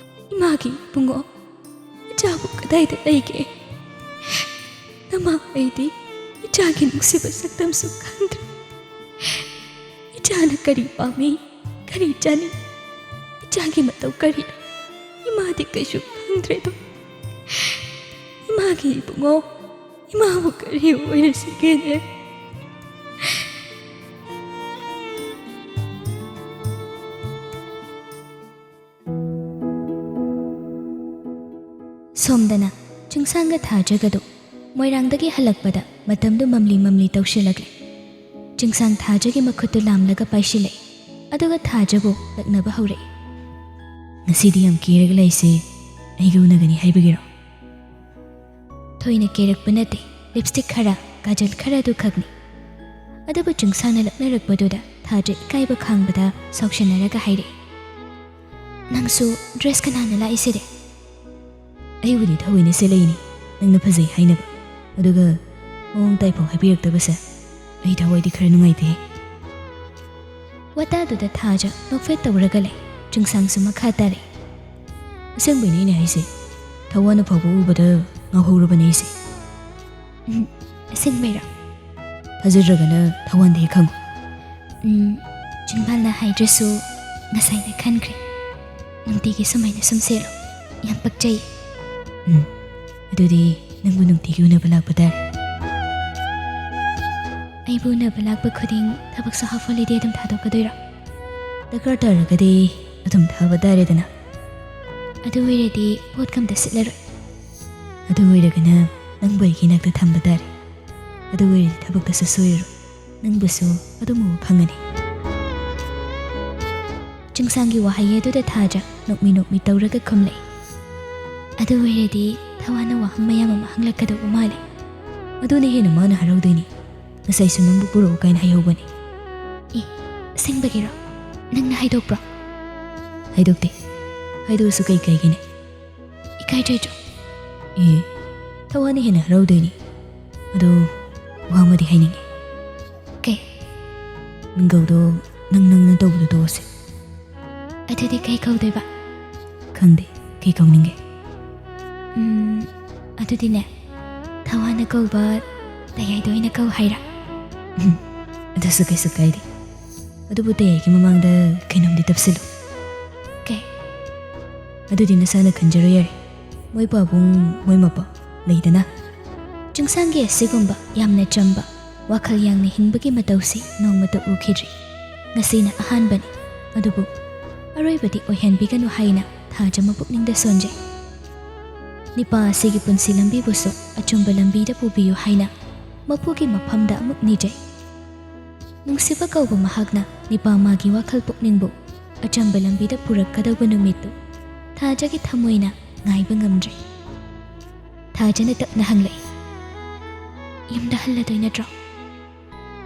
"ꯏꯃꯥꯒꯤ ꯏꯕꯨꯡꯉꯣ, ꯏꯆꯥꯕꯨ ꯀꯗꯥꯏꯗ ꯂꯩꯒꯦ? ꯅꯃꯥ ꯑꯩꯗꯤ ꯏꯆꯥꯒꯤ ꯅꯨꯡꯁꯤꯕ ꯁꯛꯇꯝꯁꯨ ꯈꯪꯗ꯭ꯔꯦ꯫ ꯏꯆꯥꯅ ꯀꯔꯤ ꯄꯥꯝꯃꯤ, ꯀꯔꯤ ꯆꯥꯅꯤꯡ, ꯏꯆꯥꯒꯤ ꯃꯇꯧ ꯀꯔꯤꯅꯣ? ꯏꯃꯥꯗꯤ ꯀꯩꯁꯨ ꯈꯪꯗ꯭ꯔꯦꯗꯣ꯫ ꯏꯃꯥꯒꯤ ꯏꯕꯨꯡꯉꯣ, ꯏꯃꯥꯕꯨ ꯀꯔꯤ ꯑꯣꯏꯔꯁꯤꯒꯦꯅꯦ?" ꯁꯣꯝꯗꯅ ꯆꯤꯡꯁꯥꯡꯒ ꯊꯥꯖꯒꯗꯨ ꯃꯣꯏꯔꯥꯡꯗꯒꯤ ꯍꯜꯂꯛꯄꯗ ꯃꯇꯝꯗꯨ ꯃꯝꯂꯤ ꯃꯝꯂꯤ ꯇꯧꯁꯤꯜꯂꯛꯂꯦ꯫ ꯆꯤꯡꯁꯥꯡ ꯊꯥꯖꯒꯤ ꯃꯈꯨꯠꯇꯨ ꯂꯥꯝꯂꯒ ꯄꯥꯏꯁꯤꯜꯂꯛꯏ, ꯑꯗꯨꯒ ꯊꯥꯖꯕꯨ ꯂꯛꯅꯕ ꯍꯧꯔꯛꯏ꯫ "ꯉꯁꯤꯗꯤ ꯌꯥꯝ ꯀꯦꯔꯒ ꯂꯩꯁꯦ, ꯑꯩꯒ ꯎꯅꯒꯅꯤ ꯍꯥꯏꯕꯒꯤꯔꯣ?" ꯊꯣꯏꯅ ꯀꯦꯔꯛꯄ ꯅꯠꯇꯦ, ꯂꯤꯞꯁꯇꯤꯛ ꯈꯔ, ꯀꯥꯖꯜ ꯈꯔ ꯑꯗꯨ ꯈꯛꯅꯤ꯫ ꯑꯗꯨꯕꯨ ꯆꯤꯡꯁꯥꯡꯅ ꯂꯛꯅꯔꯛꯄꯗꯨꯗ ꯊꯥꯖ ꯏꯀꯥꯏꯕ ꯈꯥꯡꯕꯗ ꯁꯥꯎꯁꯟꯅꯔꯒ ꯍꯥꯏꯔꯛꯏ, "ꯅꯪꯁꯨ ꯗ꯭ꯔꯦꯁ ꯀꯅꯥꯅ ꯂꯥꯛꯏꯁꯤꯗꯤ?" "ꯑꯩꯕꯨꯗꯤ ꯊꯑꯣꯏꯅ ꯁꯦꯠꯂꯛꯏꯅꯤ, ꯅꯪꯅ ꯐꯖꯩ ꯍꯥꯏꯅꯕ꯫ ꯑꯗꯨꯒ ꯃꯑꯣꯡ ꯇꯥꯏꯐꯥꯎ ꯍꯥꯏꯕꯤꯔꯛꯇꯕꯁꯦ ꯑꯩ ꯊꯋꯥꯏꯗꯤ ꯈꯔ ꯅꯨꯡꯉꯥꯏꯇꯦ꯫" ꯋꯥꯇꯥꯗꯨꯗ ꯊꯥꯖ ꯅꯣꯛꯐꯦꯠ ꯇꯧꯔꯒ ꯂꯩ꯫ ꯆꯤꯡꯁꯥꯡꯁꯨ ꯃꯈꯥ ꯇꯥꯔꯛꯏ, "ꯑꯁꯦꯡꯕꯩꯅꯦ ꯑꯩꯅ ꯍꯥꯏꯁꯦ꯫ ꯊꯋꯥꯟꯅ ꯐꯥꯎꯕ ꯎꯕꯗ ꯉꯥꯎꯍꯧꯔꯕꯅꯦ ꯑꯩꯁꯦ꯫" "ꯎꯝ, ꯑꯁꯦꯡꯕꯩꯔꯣ?" "ꯐꯖꯗ꯭ꯔꯒꯅ ꯊꯋꯥꯟꯗ ꯍꯦꯛ ꯍꯪꯉꯨ꯫" "ꯎꯝ, ꯆꯤꯡꯕꯥꯜꯅ ꯍꯥꯏꯗ꯭ꯔꯁꯨ ꯉꯁꯥꯏꯅ ꯈꯟꯈ꯭ꯔꯦ꯫ ꯅꯨꯡꯇꯤꯒꯤ ꯁꯨꯃꯥꯏꯅ ꯁꯨꯝ ꯁꯦꯠꯂꯣ, ꯌꯥꯝ ꯄꯛꯆꯩ꯫" "ꯎꯝ, ꯑꯗꯨꯗꯤ ꯅꯪꯕꯨ ꯅꯨꯡꯇꯤꯒꯤ ꯎꯅꯕ ꯂꯥꯛꯄ ꯇꯥꯔꯦ꯫" "ꯑꯩꯕꯨ ꯎꯅꯕ ꯂꯥꯛꯄ ꯈꯨꯗꯤꯡ ꯊꯕꯛꯁꯨ ꯍꯥꯐ ꯍꯣꯂꯤꯗꯦ ꯑꯗꯨꯝ ꯊꯥꯗꯣꯛꯀꯗꯣꯏꯔꯣ?" "ꯗꯔꯀꯥꯔ ꯇꯥꯔꯒꯗꯤ ꯑꯗꯨꯝ ꯊꯥꯕ ꯇꯥꯔꯦꯗꯅ꯫" ꯑꯗꯨ ꯑꯣꯏꯔꯗꯤ ꯄꯣꯠꯀ ꯑꯝꯇ ꯁꯤꯠꯂꯔꯣꯏ꯫ ꯑꯗꯨ ꯑꯣꯏꯔꯒꯅ ꯅꯪꯕꯨ ꯑꯩꯒꯤ ꯏꯅꯥꯛꯇ ꯊꯝꯕ ꯇꯥꯔꯦ꯫ ꯑꯗꯨ ꯑꯣꯏꯔꯗꯤ ꯊꯕꯛꯇꯁꯨ ꯁꯣꯏꯔꯔꯣꯏ, ꯅꯪꯕꯨꯁꯨ ꯑꯗꯨꯝ ꯎꯕ ꯐꯪꯒꯅꯤ꯫ ꯆꯤꯡꯁꯥꯡꯒꯤ ꯋꯥꯍꯩ ꯑꯗꯨꯗ ꯊꯥꯖ ꯅꯣꯛꯃꯤ ꯅꯣꯛꯃꯤ ꯇꯧꯔꯒ ꯈꯨꯝꯂꯛꯏ꯫ ꯑꯗꯨ ꯑꯣꯏꯔꯗꯤ ꯊꯋꯥꯅ ꯋꯥꯍꯪ ꯃꯌꯥꯝ ꯑꯃ ꯍꯪꯂꯛꯀꯗꯧꯕ ꯃꯥꯜꯂꯦ꯫ ꯑꯗꯨꯅ ꯍꯦꯟꯅ ꯃꯥꯅ ꯍꯔꯥꯎꯗꯣꯏꯅꯤ꯫ ꯉꯁꯥꯏꯁꯨ ꯅꯪꯕꯨ ꯄꯨꯔꯛꯎ ꯀꯥꯏꯅ ꯍꯥꯏꯍꯧꯕꯅꯤ꯫ ꯑꯦ, ꯑꯁꯦꯡꯕꯒꯤꯔꯣ? ꯅꯪꯅ ꯍꯥꯏꯗꯣꯛꯄ꯭ꯔꯣ? ꯍꯥꯏꯗꯣꯛꯇꯦ꯫ ꯍꯥꯏꯗꯣꯛꯑꯁꯨ ꯀꯩ ꯀꯥꯏꯒꯦꯅꯦ? ꯏꯀꯥꯏꯖꯩꯗ꯭ꯔꯣ? ꯑꯦ, ꯊꯋꯥꯅ ꯍꯦꯟꯅ ꯍꯔꯥꯎꯗꯣꯏꯅꯤ꯫ ꯑꯗꯣ ꯋꯥ ꯑꯃꯗꯤ ꯍꯥꯏꯅꯤꯡꯉꯤ꯫ ꯀꯩ? ꯃꯤꯡꯒꯧꯗꯣ ꯅꯪ ꯅꯪꯅ ꯇꯧꯕꯗꯣ ꯇꯣꯛꯑꯁꯦ꯫ ꯑꯗꯨꯗꯤ ꯀꯩ ꯀꯧꯗꯣꯏꯕ? ꯈꯪꯗꯦ, ꯀꯩ ꯀꯧꯅꯤꯡꯒꯦ? ꯎꯝ, ꯑꯗꯨꯗꯤꯅꯦ, ꯊꯋꯥꯅ ꯀꯧꯕ ꯇꯌꯥꯏꯗꯣ ꯑꯣꯏꯅ ꯀꯧ ꯍꯥꯏꯔ? ꯎꯝ, ꯑꯗꯨꯁꯨ ꯀꯩꯁꯨ ꯀꯥꯏꯗꯦ꯫ ꯑꯗꯨꯕꯨ ꯇꯌꯥꯏꯒꯤ ꯃꯃꯥꯡꯗ ꯀꯩꯅꯣꯝꯗꯤ ꯇꯞꯁꯤꯜꯂꯨ꯫ ꯀꯩ? ꯑꯗꯨꯗꯤ ꯅꯁꯥꯅ ꯈꯟꯖꯔꯣ ꯌꯥꯔꯦ꯫ ꯃꯣꯏ ꯄꯥꯕꯨꯡ, ꯃꯣꯏ ꯃꯄꯥ ꯂꯩꯗꯅ꯫ ꯆꯤꯡꯁꯥꯡꯒꯤ ꯑꯁꯤꯒꯨꯝꯕ ꯌꯥꯝꯅ ꯆꯝꯕ, ꯋꯥꯈꯜ ꯌꯥꯡꯅ ꯍꯤꯡꯕꯒꯤ ꯃꯇꯧꯁꯤ ꯅꯣꯡꯃꯇ ꯎꯈꯤꯗ꯭ꯔꯤ꯫ ꯉꯁꯤꯅ ꯑꯍꯥꯟꯕꯅꯤ꯫ ꯑꯗꯨꯕꯨ ꯑꯔꯣꯏꯕꯗꯤ ꯑꯣꯏꯍꯟꯕꯤꯒꯅꯨ ꯍꯥꯏꯅ ꯊꯥꯖ ꯃꯄꯨꯛꯅꯤꯡꯗ ꯁꯣꯟꯖꯩ꯫ ꯅꯤꯄꯥ ꯑꯁꯤꯒꯤ ꯄꯨꯟꯁꯤ ꯂꯝꯕꯤꯕꯨꯁꯨ ꯑꯆꯨꯝꯕ ꯂꯝꯕꯤꯗ ꯄꯨꯕꯤꯌꯨ ꯍꯥꯏꯅ ꯃꯄꯨꯒꯤ ꯃꯐꯝꯗ ꯑꯃꯨꯛ ꯅꯤꯖꯩ꯫ ꯅꯨꯡꯁꯤꯕ ꯀꯧꯕ ꯃꯍꯥꯛꯅ ꯅꯤꯄꯥ ꯃꯥꯒꯤ ꯋꯥꯈꯜ ꯄꯨꯛꯅꯤꯡꯕꯨ ꯑꯆꯝꯕ ꯂꯝꯕꯤꯗ ꯄꯨꯔꯛꯀꯗꯧꯕ ꯅꯨꯃꯤꯠꯇꯨ ꯊꯥꯖꯒꯤ ꯊꯃꯣꯏꯅ ꯉꯥꯏꯕ ꯉꯝꯗ꯭ꯔꯦ꯫ ꯊꯥꯖꯅ ꯇꯞꯅ ꯍꯪꯂꯛꯏ, "ꯌꯨꯝꯗ ꯍꯜꯂꯗꯣꯏ ꯅꯠꯇ꯭ꯔꯣ?"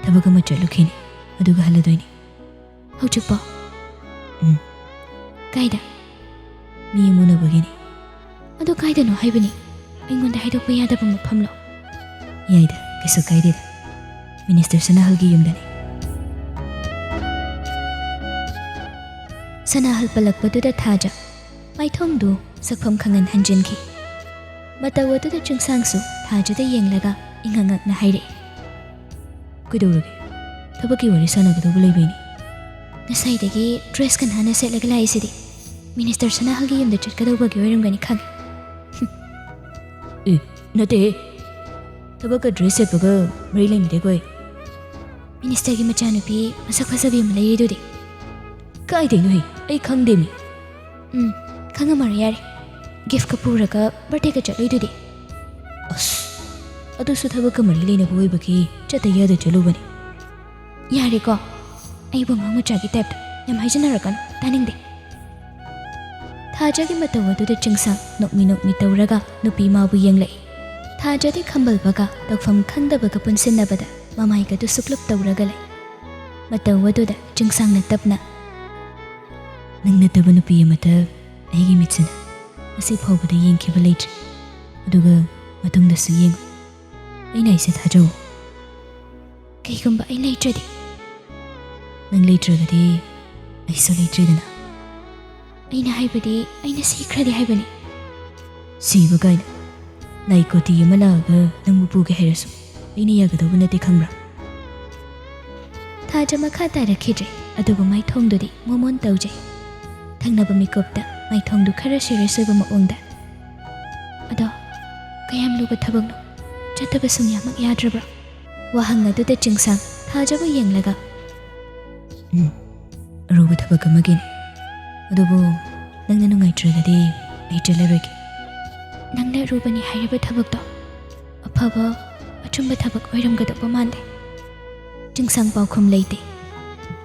"ꯊꯕꯛ ꯑꯃ ꯆꯠꯂꯨꯈꯤꯅꯤ, ꯑꯗꯨꯒ ꯍꯜꯂꯗꯣꯏꯅꯤ꯫" "ꯍꯧꯖꯤꯛꯄꯣ?" "ꯎꯝ꯫" "ꯀꯥꯏꯗ?" "ꯃꯤ ꯑꯃ ꯎꯅꯕꯒꯤꯅꯤ꯫" "ꯑꯗꯨ ꯀꯥꯏꯗꯅꯣ ꯍꯥꯏꯕꯅꯤ? ꯑꯩꯉꯣꯟꯗ ꯍꯥꯏꯗꯣꯛꯄ ꯌꯥꯗꯕ ꯃꯐꯝꯂꯣ?" "ꯌꯥꯏꯗ, ꯀꯩꯁꯨ ꯀꯥꯏꯗꯦꯗ꯫ ꯃꯤꯅꯤꯁꯇꯔ ꯁꯅꯥꯍꯜꯒꯤ ꯌꯨꯝꯗꯅꯤ꯫" ꯁꯅꯥꯍꯜ ꯄꯜꯂꯛꯄꯗꯨꯗ ꯊꯥꯖ ꯃꯥꯏꯊꯣꯡꯗꯨ ꯁꯛꯐꯝ ꯈꯪꯍꯟ ꯍꯟꯖꯤꯟꯈꯤ꯫ ꯃꯇꯧ ꯑꯗꯨꯗ ꯆꯤꯡꯁꯥꯡꯁꯨ ꯊꯥꯖꯗ ꯌꯦꯡꯂꯒ ꯏꯉꯛ ꯉꯛꯅ ꯍꯥꯏꯔꯛꯏ, "ꯀꯩꯗꯧꯔꯒꯦ? ꯊꯕꯛꯀꯤ ꯋꯥꯔꯤ ꯁꯥꯟꯅꯒꯗꯧꯕ ꯂꯩꯕꯩꯅꯤ꯫" "ꯉꯁꯥꯏꯗꯒꯤ ꯗ꯭ꯔꯦꯁꯀ ꯅꯥꯟꯅ ꯁꯦꯠꯂꯒ ꯂꯥꯛꯏꯁꯤꯗꯤ ꯃꯤꯅꯤꯁꯇꯔ ꯁꯅꯥꯍꯜꯒꯤ ꯌꯨꯝꯗ ꯆꯠꯀꯗꯧꯕꯒꯤ ꯑꯣꯏꯔꯝꯒꯅꯤ ꯈꯪꯉꯤ꯫" "ꯑꯦ, ꯅꯠꯇꯦꯍꯦ꯫ ꯊꯕꯛꯀ ꯗ꯭ꯔꯦꯁ ꯁꯦꯠꯄꯒ ꯃꯔꯤ ꯂꯩꯅꯗꯦ ꯑꯩꯈꯣꯏ꯫" "ꯃꯤꯅꯤꯁꯇꯔꯒꯤ ꯃꯆꯥꯅꯨꯄꯤ ꯃꯁꯛ ꯐꯖꯕꯤ ꯑꯃ ꯂꯩꯔꯤꯗꯨꯗꯤ?" "ꯀꯥꯏꯗꯩꯅꯣꯍꯦ? ꯑꯩ ꯈꯪꯗꯦꯃꯤ꯫" "ꯎꯝ, "ꯈꯪꯉꯝꯃꯔꯣꯏ, ꯌꯥꯔꯦ꯫ ꯒꯤꯐꯀ ꯄꯨꯔꯒ ꯕꯥꯔꯗꯦꯒ ꯆꯠꯂꯣꯏꯗꯨꯗꯤ?" "ꯑꯁ, ꯑꯗꯨꯁꯨ ꯊꯕꯛꯀ ꯃꯔꯤ ꯂꯩꯅꯕ ꯑꯣꯏꯕꯒꯤ ꯆꯠꯇ ꯌꯥꯗ ꯆꯠꯂꯨꯕꯅꯤ꯫ ꯌꯥꯔꯦꯀꯣ, ꯑꯩꯕꯨ ꯑꯉꯥꯡ ꯃꯆꯥꯒꯤ ꯇꯥꯏꯞꯇ ꯌꯥꯝ ꯍꯥꯏꯖꯤꯟꯅꯔꯛꯀꯅꯨ, ꯇꯥꯅꯤꯡꯗꯦ꯫" ꯊꯥꯖꯒꯤ ꯃꯇꯧ ꯑꯗꯨꯗ ꯆꯤꯡꯁꯥꯡ ꯅꯣꯛꯃꯤ ꯅꯣꯛꯃꯤ ꯇꯧꯔꯒ ꯅꯨꯄꯤ ꯃꯥꯕꯨ ꯌꯦꯡꯂꯛꯏ꯫ ꯊꯥꯖꯗꯤ ꯈꯝꯕꯜꯕꯒ ꯇꯧꯐꯝ ꯈꯪꯗꯕꯒ ꯄꯨꯟꯁꯤꯟꯅꯕꯗ ꯃꯃꯥꯏꯒꯗꯨ ꯁꯨꯛꯂꯨꯞ ꯇꯧꯔꯒ ꯂꯩ꯫ ꯃꯇꯧ ꯑꯗꯨꯗ ꯆꯤꯡꯁꯥꯡꯅ ꯇꯞꯅ, "ꯅꯪ ꯅꯠꯇꯕ ꯅꯨꯄꯤ ꯑꯃꯇ ꯑꯩꯒꯤ ꯃꯤꯠꯁꯤꯅ ꯉꯁꯤ ꯐꯥꯎꯕꯗ ꯌꯦꯡꯈꯤꯕ ꯂꯩꯇ꯭ꯔꯤ꯫ ꯑꯗꯨꯒ ꯃꯇꯨꯡꯗꯁꯨ ꯌꯦꯡꯉꯨ꯫ ꯑꯩꯅ ꯑꯩꯁꯦ ꯊꯥꯖꯧ꯫" "ꯀꯩꯒꯨꯝꯕ ꯑꯩ ꯂꯩꯇ꯭ꯔꯗꯤ?" "ꯅꯪ ꯂꯩꯇ꯭ꯔꯒꯗꯤ ꯑꯩꯁꯨ ꯂꯩꯇ꯭ꯔꯦꯗꯅ꯫" "ꯑꯩꯅ ꯍꯥꯏꯕꯗꯤ ꯑꯩꯅ ꯁꯤꯈ꯭ꯔꯗꯤ ꯍꯥꯏꯕꯅꯤ꯫" "ꯁꯤꯕ ꯀꯥꯏꯅ? ꯂꯥꯏ ꯀꯣꯇꯤ ꯑꯃ ꯂꯥꯛꯑꯒ ꯅꯪꯕꯨ ꯄꯨꯒꯦ ꯍꯥꯏꯔꯁꯨ ꯑꯩꯅ ꯌꯥꯒꯗꯧꯕ ꯅꯠꯇꯦ, ꯈꯪꯕ꯭ꯔꯥ?" ꯊꯥꯖ ꯃꯈꯥ ꯇꯥꯔꯛꯈꯤꯗ꯭ꯔꯦ, ꯑꯗꯨꯕꯨ ꯃꯥꯏꯊꯣꯡꯗꯨꯗꯤ ꯃꯣꯃꯣꯟ ꯇꯧꯖꯩ꯫ ꯊꯪꯅꯕ ꯃꯤꯀꯨꯞꯇ ꯃꯥꯏꯊꯣꯡꯗꯨ ꯈꯔ ꯁꯤꯔꯤꯌꯁ ꯑꯣꯏꯕ ꯃꯑꯣꯡꯗ, "ꯑꯗꯣ ꯀꯌꯥꯝ ꯂꯨꯕ ꯊꯕꯛꯅꯣ? ꯆꯠꯇꯕ ꯁꯨꯡꯌꯥꯃꯛ ꯌꯥꯗ꯭ꯔꯕ꯭ꯔꯣ?" ꯋꯥꯍꯪ ꯑꯗꯨꯗ ꯆꯤꯡꯁꯥꯡ ꯊꯥꯖꯕꯨ ꯌꯦꯡꯂꯒ, "ꯎꯝ, ꯑꯔꯨꯕ ꯊꯕꯛ ꯑꯃꯒꯤꯅꯤ꯫ ꯑꯗꯨꯕꯨ ꯅꯪꯅ ꯅꯨꯡꯉꯥꯏꯇ꯭ꯔꯒꯗꯤ ꯑꯩ ꯆꯠꯂꯔꯣꯏꯒꯦ꯫" "ꯅꯪꯅ ꯑꯔꯨꯕꯅꯤ ꯍꯥꯏꯔꯤꯕ ꯊꯕꯛꯇꯣ ꯑꯐꯕ, ꯑꯆꯨꯝꯕ ꯊꯕꯛ ꯑꯣꯏꯔꯝꯒꯗꯧꯕ ꯃꯥꯟꯗꯦ꯫" ꯆꯤꯡꯁꯥꯡ ꯄꯥꯎꯈꯨꯝ ꯂꯩꯇꯦ꯫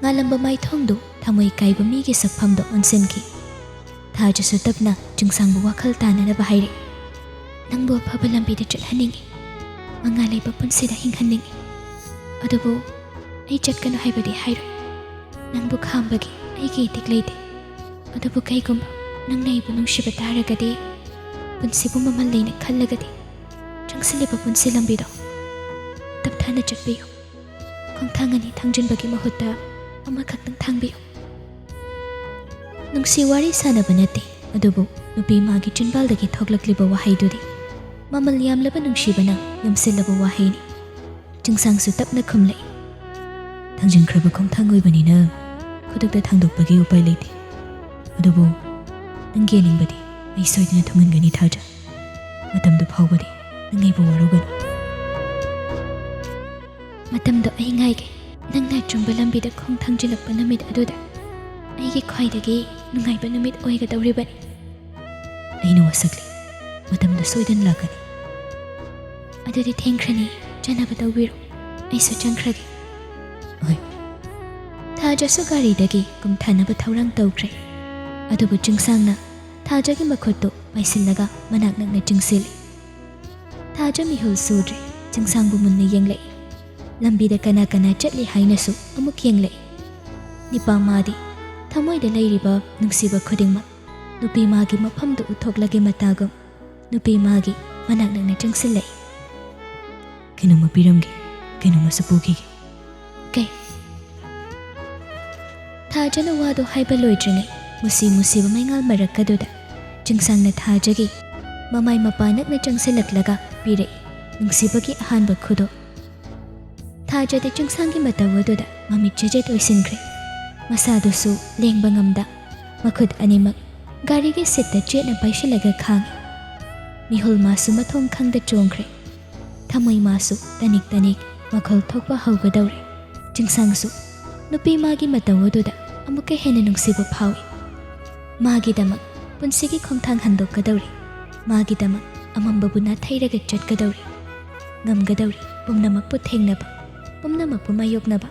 ꯉꯥꯜꯂꯝꯕ ꯃꯥꯏꯊꯣꯡꯗꯨ ꯊꯃꯣꯏ ꯀꯥꯏꯕ ꯃꯤꯒꯤ ꯁꯛꯐꯝꯗ ꯑꯣꯟꯁꯤꯟꯈꯤ꯫ ꯊꯥꯖꯁꯨ ꯇꯞꯅ ꯆꯤꯡꯁꯥꯡꯕꯨ ꯋꯥꯈꯜ ꯇꯥꯅꯅꯕ ꯍꯥꯏꯔꯛꯏ꯫ "ꯅꯪꯕꯨ ꯑꯐꯕ ꯂꯝꯕꯤꯗ ꯆꯠꯍꯟꯅꯤꯡꯏ, ꯃꯉꯥꯜ ꯂꯩꯕ ꯄꯨꯟꯁꯤꯗ ꯍꯤꯡꯍꯟꯅꯤꯡꯏ꯫ ꯑꯗꯨꯕꯨ ꯑꯩ ꯆꯠꯀꯅꯨ ꯍꯥꯏꯕꯗꯤ ꯍꯥꯏꯔꯣꯏ꯫ ꯅꯪꯕꯨ ꯈꯥꯝꯕꯒꯤ ꯑꯩꯒꯤ ꯏꯊꯤꯛ ꯂꯩꯇꯦ꯫ ꯑꯗꯨꯕꯨ ꯀꯩꯒꯨꯝꯕ ꯅꯪꯅ ꯑꯩꯕꯨ ꯅꯨꯡꯁꯤꯕ ꯇꯥꯔꯒꯗꯤ, ꯄꯨꯟꯁꯤꯕꯨ ꯃꯃꯜ ꯂꯩꯅ ꯈꯜꯂꯒꯗꯤ, ꯆꯪꯁꯤꯜꯂꯤꯕ ꯄꯨꯟꯁꯤ ꯂꯝꯕꯤꯗꯣ ꯇꯞꯊꯅ ꯆꯠꯄꯤꯌꯨ꯫ ꯈꯣꯡꯊꯥꯡ ꯑꯅꯤ ꯊꯥꯡꯖꯤꯟꯕꯒꯤ ꯃꯍꯨꯠꯇ ꯑꯃꯈꯛꯇꯪ ꯊꯥꯡꯕꯤꯌꯨ꯫" ꯅꯨꯡꯁꯤ ꯋꯥꯔꯤ ꯁꯥꯟꯅꯕ ꯅꯠꯇꯦ, ꯑꯗꯨꯕꯨ ꯅꯨꯄꯤ ꯃꯥꯒꯤ ꯆꯤꯟꯕꯥꯜꯗꯒꯤ ꯊꯣꯛꯂꯛꯂꯤꯕ ꯋꯥꯍꯩꯗꯨꯗꯤ ꯃꯃꯜ ꯌꯥꯝꯂꯕ ꯅꯨꯡꯁꯤꯕꯅ ꯌꯣꯝꯁꯤꯜꯂꯕ ꯋꯥꯍꯩꯅꯤ꯫ ꯆꯤꯡꯁꯥꯡꯁꯨ ꯇꯞꯅ ꯈꯨꯝꯂꯛꯏ꯫ "ꯊꯥꯡꯖꯤꯟꯈ꯭ꯔꯕ ꯈꯣꯡꯊꯥꯡ ꯑꯣꯏꯕꯅꯤꯅ ꯈꯨꯗꯛꯇ ꯊꯥꯡꯗꯣꯛꯄꯒꯤ ꯎꯄꯥꯏ ꯂꯩꯇꯦ꯫ ꯑꯗꯨꯕꯨ ꯅꯪꯒꯤ ꯑꯅꯤꯡꯕꯗꯤ ꯑꯩ ꯁꯣꯏꯗꯅ ꯊꯨꯡꯍꯟꯒꯅꯤ, ꯊꯥꯖ꯫ ꯃꯇꯝꯗꯨ ꯐꯥꯎꯕꯗꯤ ꯅꯪ ꯑꯩꯕꯨ ꯋꯥꯔꯧꯒꯅꯨ꯫" "ꯃꯇꯝꯗꯣ ꯑꯩ ꯉꯥꯏꯒꯦ꯫ ꯅꯪꯅ ꯑꯆꯨꯝꯕ ꯂꯝꯕꯤꯗ ꯈꯣꯡ ꯊꯥꯡꯖꯤꯜꯂꯛꯄ ꯅꯨꯃꯤꯠ ꯑꯗꯨꯗ ꯑꯩꯒꯤ ꯈ꯭ꯋꯥꯏꯗꯒꯤ ꯅꯨꯡꯉꯥꯏꯕ ꯅꯨꯃꯤꯠ ꯑꯣꯏꯒꯗꯧꯔꯤꯕꯅꯤ꯫ ꯑꯩꯅ ꯋꯥꯁꯛꯂꯤ꯫ ꯃꯇꯝꯗ ꯁꯣꯏꯗꯅ ꯂꯥꯛꯀꯅꯤ꯫ ꯑꯗꯨꯗꯤ ꯊꯦꯡꯈ꯭ꯔꯅꯤ, ꯆꯥꯅꯕ ꯇꯧꯕꯤꯔꯣ꯫ ꯑꯩꯁꯨ ꯆꯪꯈ꯭ꯔꯒꯦ꯫ ꯍꯣꯏ꯫ ꯊꯥꯖꯁꯨ ꯒꯥꯔꯤꯗꯒꯤ ꯀꯨꯝꯊꯅꯕ ꯊꯧꯔꯥꯡ ꯇꯧꯈ꯭ꯔꯦ꯫ ꯑꯗꯨꯕꯨ ꯆꯤꯡꯁꯥꯡꯅ ꯊꯥꯖꯒꯤ ꯃꯈꯨꯠꯇꯨ ꯄꯥꯏꯁꯤꯜꯂꯒ ꯃꯅꯥꯛ ꯅꯛꯅ ꯆꯤꯡꯁꯤꯜꯂꯤ꯫ ꯊꯥꯖ ꯃꯤꯍꯨꯜ ꯁꯨꯗ꯭ꯔꯦ꯫ ꯆꯤꯡꯁꯥꯡꯕꯨ ꯃꯨꯟꯅ ꯌꯦꯡꯂꯛꯏ꯫ ꯂꯝꯕꯤꯗ ꯀꯅꯥ ꯀꯅꯥ ꯆꯠꯂꯤ ꯍꯥꯏꯅꯁꯨ ꯑꯃꯨꯛ ꯌꯦꯡꯂꯛꯏ꯫ ꯅꯤꯄꯥ ꯃꯥꯗꯤ ꯊꯃꯣꯏꯗ ꯂꯩꯔꯤꯕ ꯅꯨꯡꯁꯤꯕ ꯈꯨꯗꯤꯡꯃꯛ ꯅꯨꯄꯤ ꯃꯥꯒꯤ ꯃꯐꯝꯗ ꯎꯠꯊꯣꯛꯂꯒꯦ ꯃꯇꯥꯒꯨꯝ ꯅꯨꯄꯤ ꯃꯥꯒꯤ ꯃꯅꯥꯛ ꯅꯛꯅ ꯆꯪꯁꯤꯜꯂꯛꯏ꯫ "ꯀꯩꯅꯣꯝꯃ ꯄꯤꯔꯝꯒꯦ, ꯀꯩꯅꯣꯝꯃꯁꯨ ꯄꯨꯈꯤꯒꯦ꯫" "ꯀꯩ?" ꯊꯥꯖꯅ ꯋꯥꯗꯨ ꯍꯥꯏꯕ ꯂꯣꯏꯗ꯭ꯔꯤꯉꯩ ꯃꯨꯁꯤ ꯃꯨꯁꯤꯕ ꯃꯩꯉꯥꯜ ꯃꯔꯛ ꯑꯗꯨꯗ ꯆꯤꯡꯁꯥꯡꯅ ꯊꯥꯖꯒꯤ ꯃꯃꯥꯏ ꯃꯄꯥ ꯅꯛꯅ ꯆꯪꯁꯤꯜꯂꯛꯂꯒ ꯄꯤꯔꯛꯏ ꯅꯨꯡꯁꯤꯕꯒꯤ ꯑꯍꯥꯟꯕ ꯈꯨꯗꯣ꯫ ꯊꯥꯖꯗꯤ ꯆꯤꯡꯁꯥꯡꯒꯤ ꯃꯇꯧ ꯑꯗꯨꯗ ꯃꯃꯤꯠ ꯆꯦꯖꯦꯠ ꯑꯣꯏꯁꯤꯟꯈ꯭ꯔꯦ꯫ ꯃꯁꯥꯗꯨꯁꯨ ꯂꯦꯡꯕ ꯉꯝꯗ ꯃꯈꯨꯠ ꯑꯅꯤꯃꯛ ꯒꯥꯔꯤꯒꯤ ꯁꯤꯠꯇ ꯆꯦꯠꯅ ꯄꯥꯏꯁꯤꯜꯂꯒ ꯈꯥꯡꯉꯤ꯫ ꯃꯤꯍꯨꯜ ꯃꯥꯁꯨ ꯃꯊꯣꯡ ꯈꯪꯗ ꯆꯣꯡꯈ꯭ꯔꯦ꯫ ꯊꯃꯣꯏ ꯃꯥꯁꯨ ꯇꯅꯤꯛ ꯇꯅꯤꯛ ꯃꯈꯣꯜ ꯊꯣꯛꯄ ꯍꯧꯒꯗꯧꯔꯦ꯫ ꯆꯤꯡꯁꯥꯡꯁꯨ ꯅꯨꯄꯤ ꯃꯥꯒꯤ ꯃꯇꯧ ꯑꯗꯨꯗ ꯑꯃꯨꯛꯀ ꯍꯦꯟꯅ ꯅꯨꯡꯁꯤꯕ ꯐꯥꯎꯏ꯫ ꯃꯥꯒꯤꯗꯃꯛ ꯄꯨꯟꯁꯤꯒꯤ ꯈꯣꯡꯊꯥꯡ ꯍꯟꯗꯣꯛꯀꯗꯧꯔꯤ꯫ ꯃꯥꯒꯤꯗꯃꯛ ꯑꯃꯝꯕꯕꯨ ꯅꯥꯊꯩꯔꯒ ꯆꯠꯀꯗꯧꯔꯤ꯫ ꯉꯝꯒꯗꯧꯔꯤ ꯄꯨꯝꯅꯃꯛꯄꯨ ꯊꯦꯡꯅꯕ, ꯄꯨꯝꯅꯃꯛꯄꯨ ꯃꯥꯌꯣꯛꯅꯕ꯫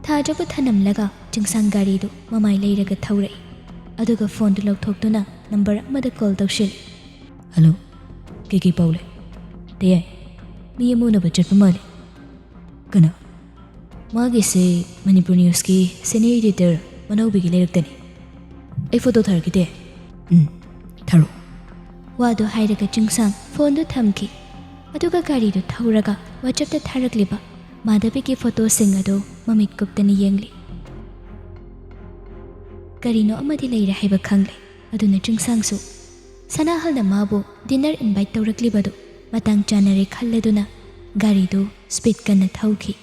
ꯊꯥꯖꯕꯨ ꯊꯅꯝꯂꯒ ꯆꯤꯡꯁꯥꯡ ꯒꯥꯔꯤꯗꯨ ꯃꯃꯥꯏ ꯂꯩꯔꯒ ꯊꯧꯔꯛꯏ꯫ ꯑꯗꯨꯒ ꯐꯣꯟꯗꯨ ꯂꯧꯊꯣꯛꯇꯨꯅ ꯅꯝꯕꯔ ꯑꯃꯗ ꯀꯣꯜ ꯇꯧꯁꯤꯜꯂꯤ꯫ "ꯍꯜꯂꯣ, ꯀꯩꯀꯩ ꯄꯥꯎ ꯂꯩ?" "ꯇꯌꯥꯏ, ꯃꯤ ꯑꯃ ꯎꯅꯕ ꯆꯠꯄ ꯃꯥꯜꯂꯤ꯫" "ꯀꯅꯥ?" "ꯃꯥꯒꯤꯁꯦ ꯃꯅꯤꯄꯨꯔ ꯅ꯭ꯌꯨꯁꯀꯤ ꯁꯦꯅꯤꯌꯔ ꯏꯗꯤꯇꯔ ꯃꯅꯥꯎꯕꯤꯒꯤ ꯂꯩꯔꯛꯇꯅꯤ꯫ ꯑꯩ ꯐꯣꯇꯣ ꯊꯥꯔꯛꯀꯦ ꯇꯌꯥꯏ꯫" "ꯎꯝ, ꯊꯥꯔꯛꯑꯣ꯫" ꯋꯥꯗꯨ ꯍꯥꯏꯔꯒ ꯆꯤꯡꯁꯥꯡ ꯐꯣꯟꯗꯨ ꯊꯝꯈꯤ꯫ ꯑꯗꯨꯒ ꯒꯥꯔꯤꯗꯨ ꯊꯧꯔꯒ ꯋꯥꯆꯞꯇ ꯊꯥꯔꯛꯂꯤꯕ ꯃꯥꯙꯕꯤꯒꯤ ꯐꯣꯇꯣꯁꯤꯡ ꯑꯗꯨ ꯃꯃꯤꯠ ꯀꯨꯞꯇꯅ ꯌꯦꯡꯂꯤ꯫ ꯀꯔꯤꯅꯣ ꯑꯃꯗꯤ ꯂꯩꯔꯦ ꯍꯥꯏꯕ ꯈꯪꯂꯦ꯫ ꯑꯗꯨꯅ ꯆꯤꯡꯁꯥꯡꯁꯨ ꯁꯅꯥꯍꯜꯅ ꯃꯥꯕꯨ ꯗꯤꯟꯅꯔ ꯏꯟꯚꯥꯏꯠ ꯇꯧꯔꯛꯂꯤꯕꯗꯨ ꯃꯇꯥꯡ ꯆꯥꯅꯔꯦ ꯈꯜꯂꯗꯨꯅ ꯒꯥꯔꯤꯗꯨ ꯁ꯭ꯄꯤꯗ ꯀꯟꯅ ꯊꯧꯈꯤ꯫